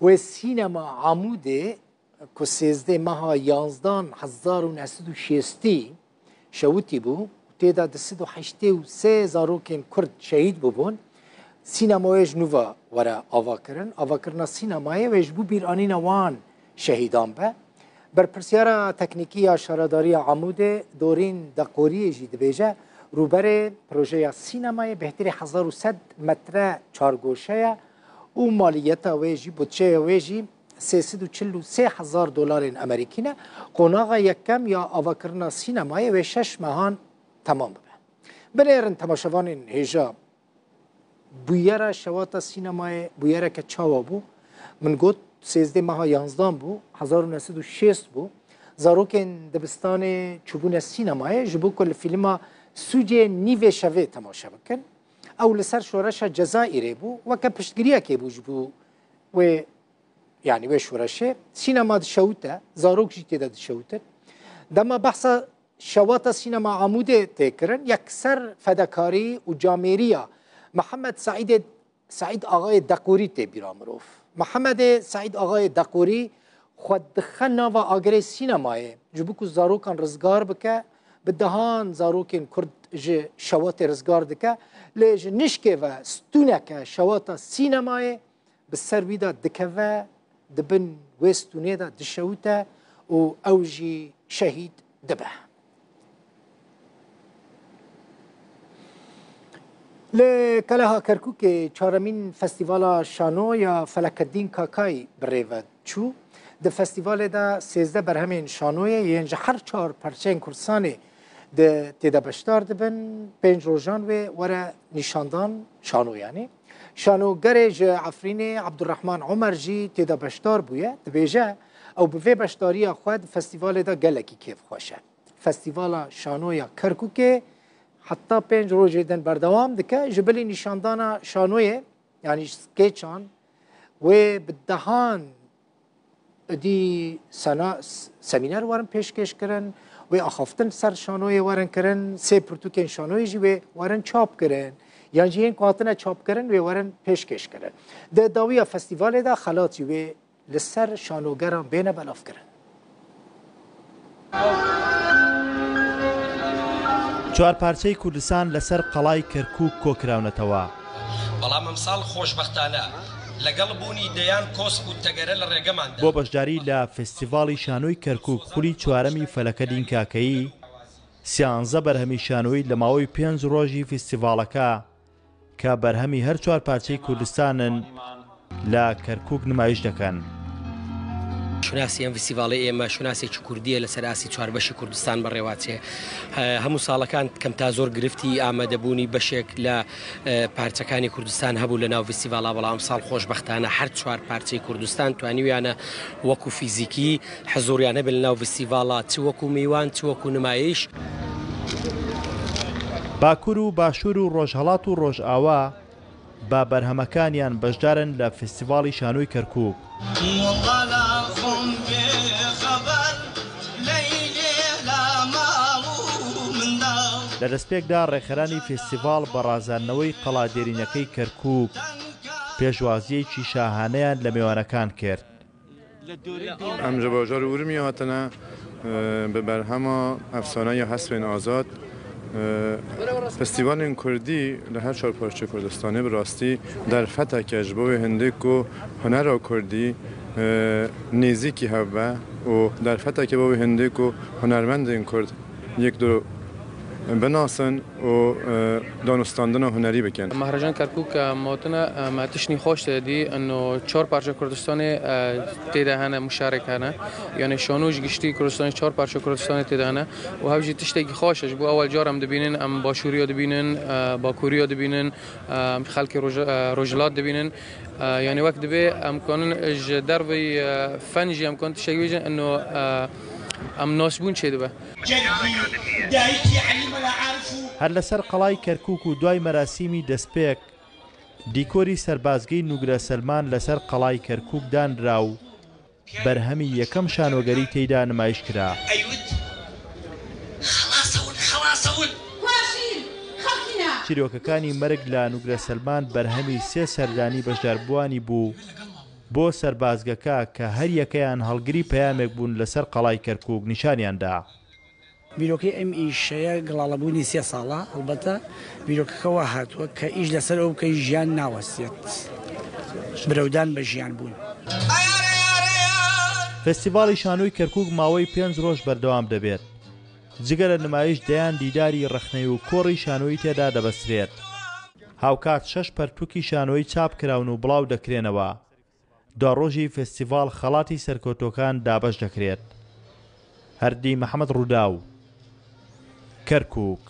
Wê sînema Amûdê ku sêzdeh meha yanzdan 1960 şewitî bû û tê de 283 zarokên Kurd şehîd bûbûn, sînema wê ji nû ve were avakirin. Avakirina sînemayê wê ji bo bîranîna wan şehîdan be. Berpirsyara teknîkî ya Şaredariya Amûdê Dorîn Deqoriyê jî dibêje, Rûberê projeya sînemayê bêhtirî 1100 metre çargoşe ye û maliyeta wê jî, butçeya wê jî 343 hezar dolarên Amerîkî ne. Qonaxa yekem ya avakirina sînemayê wê şeş mehan temam bibe. Binêrin temaşevanên hêja bûyera şewata sînemayê bûyereke çawa bû? Min got sêzdeh meha yanzdan bû, 1960 bû. Zarokên dibistanê çûbûne sînemayê ji bo ku li fîlma Sûcê Nîvê Şevê temaşe bikin. Ew li ser şoreşa Cezayirê bû, weke piştgiriyekê bû ji bo wê yanî wê şoreşê. Sînema dişewite, zarok jî tê de dişewitin. Dema behsa şewata sînema Amûdê tê kirin, yekser fedekarî û camêriya Mihemed Seîdê Seîd Axayê Deqorî tê bîra mirov. Mihemedê Seîd Axayê Deqorî xwe dixe nava agirê sînemayê ji bo ku zarokan rizgar bike, bi dehan zarokên Kurd ji şewatê rizgar dike, lê ji nişkê ve stûneke şewata sînemayê bi ser wî de dikeve, di bin wê stûnê de dişewite û ew jî şehîd dibe. Li Keleha Kerkûkê çaremîn Festîvala Şano ya Felekeddîn Kakayî bi rê ve çû. Di festîvalê de 13 berhemên şanoyê yên ji her çar parçeyên Kurdistanê di tê de beşdar dibin, pênc rojan wê were nîşandan şano yanî. Şanogerê ji Efrînê Abdurrahman Omer jî tê de beşdar bûye, dibêje ew bi vê beşdariya xwe di festîvalê de gelekî kêfxweş e. Festîvala Şanoya Kerkûkê heta pênc rojê din berdewam dike, ji bilî nîşandana şanoyê yanî skêçan wê bi dehan Êdî sena semîner werin pêşkêşkirin, wê axaftin ser şanoyê werin kirin, sê pirtûkên şanoyê jî wê werin çapkirin. Yan jî yên ku hatine çapkirin wê werin pêşkêşkirin. Di dawiya festîvalê de xelat jî wê li ser şanogeran bêne belavkirin. چوار پارچەی کوردستان لەسەر قەڵای کەرکووک کۆکراونەتەوە. بەڵام ئەمساڵ خۆشبەختانە لەگەڵ بوونی دەیان کۆسپ و تەگەرە لە ڕێگەماندا. بۆ بەشداری لە فێستیڤاڵی شانۆی کەرکووک خولی چوارەمی فەلەکەدین کاکەیی، سیانزە بەرهەمی شانۆیی لە ماوەی پێنج ڕۆژی فیستیڤاڵەکە کە بەرهەمی هەر چوار پارچەی کوردستانن لە کەرکوک نمایش دەکەن. شوناسی ئەم فیستیڤاڵەی ئێمە شوناسێکی کوردییە لەسەر ئاستی چوار بەشی کوردستان بەڕێوەچێ. هەموو ساڵەکان کەم تا زۆر گرفتی ئامادەبوونی بەشێک لە پارچەکانی کوردستان هەبوو لە ناو فیستیڤاڵا، بەڵام ئەمساڵ خۆشبەختانە هەر چوار پارچەی کوردستان توانیویانە وەکو فیزیکی حزوریان هەبێت لەناو ڤیستیڤاڵا چ وەکو میوان چ وەکو نمایش. باکور و باشور و ڕۆژهەڵات و ڕۆژئاوا بە بەرهەمەکانیان بەشدارن لە فیستیڤاڵی شانۆی کەرکوک. لە دەستپێکدا ڕێکخەرانی فیستیڤاڵ بە ڕازاندنەوەی قەڵا دێرینەکەی کەرکوک پێشوازییەکی شاهانەیان لە مێوانەکان کرد. Em ji bajarê Urmiyê hatine bi berhema efsaneya Hespên Azad. Festîvalên Kurdî li her çar parçeyê Kurdistanê bi rastî derfetek e ji bo wê hindê ku hunera Kurdî nêzîkî hev be û derfetek e bo wê hindê ku hunermendên Kurd yek du binasin û danûstandina hunerî bikin. Mehrecan Kerkûk hatine me tiştî xweş tê dî ino çar parça Kurdistanê tê de hene muşerek hene yanî şano ji giştî Kurdistanê çar parça Kurdistanê tê de hene û hev jî tiştekî xweş e ji bo ewel car em dibînin em başûriya dibînin bakûriya dibînin em xelkê rojhilat dibînin yanî wek dibê em kanin ji derveyî fen jî em kanin tiştekî bêjin ino em nasbûn çêdibe. هەر لەسەر قەڵای کەرکوک و دوای مەراسیمی دەستپێک، دیکۆری سەربازگەی نوگرە سەلمان لەسەر قەڵای کەرکوک دانرا و بەرهەمی یەکەم شانۆگەری تێیدا نمایش کرا. چیرۆکەکانی مەرگ لە نوگرە سەلمان بەرهەمی سێ سەردانی بەشداربووانی بوو. بۆ سەربازگەکە کە هەریەکەیان هەڵگری پەیامێک بوون لەسەر قەڵای کەرکووک نیشانیان دا. بیرۆکەی ئەم ئیشەیە گەڵاڵەبوونی سێ ساڵە، هەڵبەتە بیرۆکەکە وا هاتووە کە ئیش لەسەر ئەوە بکەین ژیان ناوەستێت، برەودان بە ژیان بوون. فێستیڤاڵی شانۆی کەرکووک ماوەی پێنج ڕۆژ بەردەوام دەبێت، جگە لە نمایش دەیان دیداری ڕەخنەی و کۆڕی شانۆیی تێدا دەبەسترێت. هاوکات شەش پەرتووکی شانۆیی چاپ کراون و بڵاو دەکرێنەوە. دواڕۆژی فێستیڤاڵ خەڵاتی سەرکەوتووەکان دابەش دەکرێت. هەردی محەمەد ڕووداو، کەرکووک.